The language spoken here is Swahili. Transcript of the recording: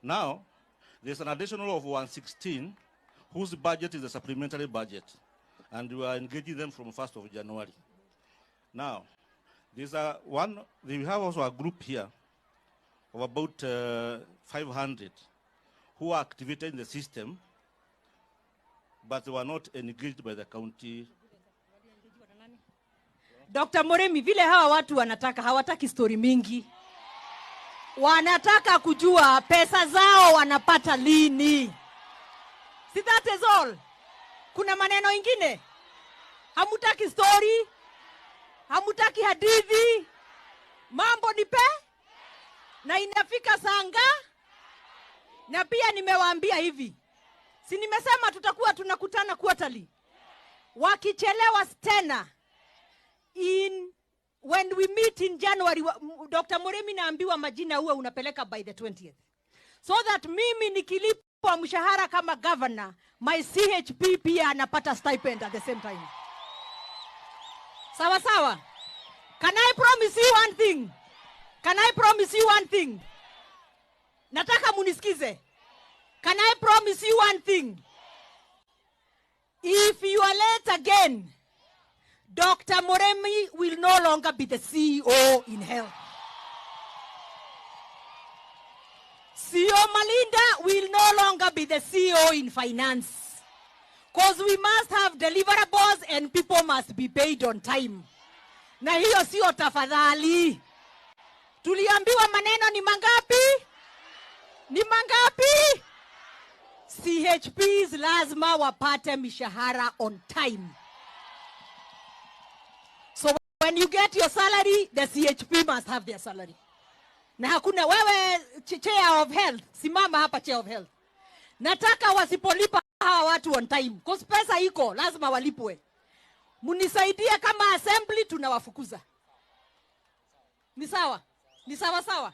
Now, there's an additional of 116 whose budget is a supplementary budget, and we are engaging them from 1st of January. Now, there's a one, we have also a group here of about 500 who are activated in the system, but they were not engaged by the county. Dr. Murimi, vile hawa watu wanataka, hawataki story mingi, wanataka kujua pesa zao wanapata lini. Si that is all? Kuna maneno ingine? Hamutaki story, hamutaki hadithi, mambo ni pe na inafika saa nga. Na pia nimewaambia hivi, si nimesema tutakuwa tunakutana quarterly? Wakichelewa tena in when we meet in January, Dr. Murimi, naambiwa majina huwa unapeleka by the 20th so that mimi nikilipwa mshahara kama governor, my CHP pia anapata stipend at the same time. Sawa sawa. Can I promise you one thing? Can I promise you one thing? Nataka munisikize. Can I promise you one thing? If you are late again, Dr. Murimi will no longer be the CEO in health. CEO Malinda will no longer be the CEO in finance. Because we must have deliverables and people must be paid on time. Na hiyo sio tafadhali. Tuliambiwa maneno ni mangapi? Ni mangapi? CHPs lazima wapate mishahara on time. So when you get your salary, the CHP must have their salary. Na hakuna wewe chair of health, simama hapa, chair of health. Nataka wasipolipa hawa watu on time, 'cause pesa iko, lazima walipwe. Mnisaidie kama assembly, tunawafukuza. Ni sawa? Ni sawa sawa?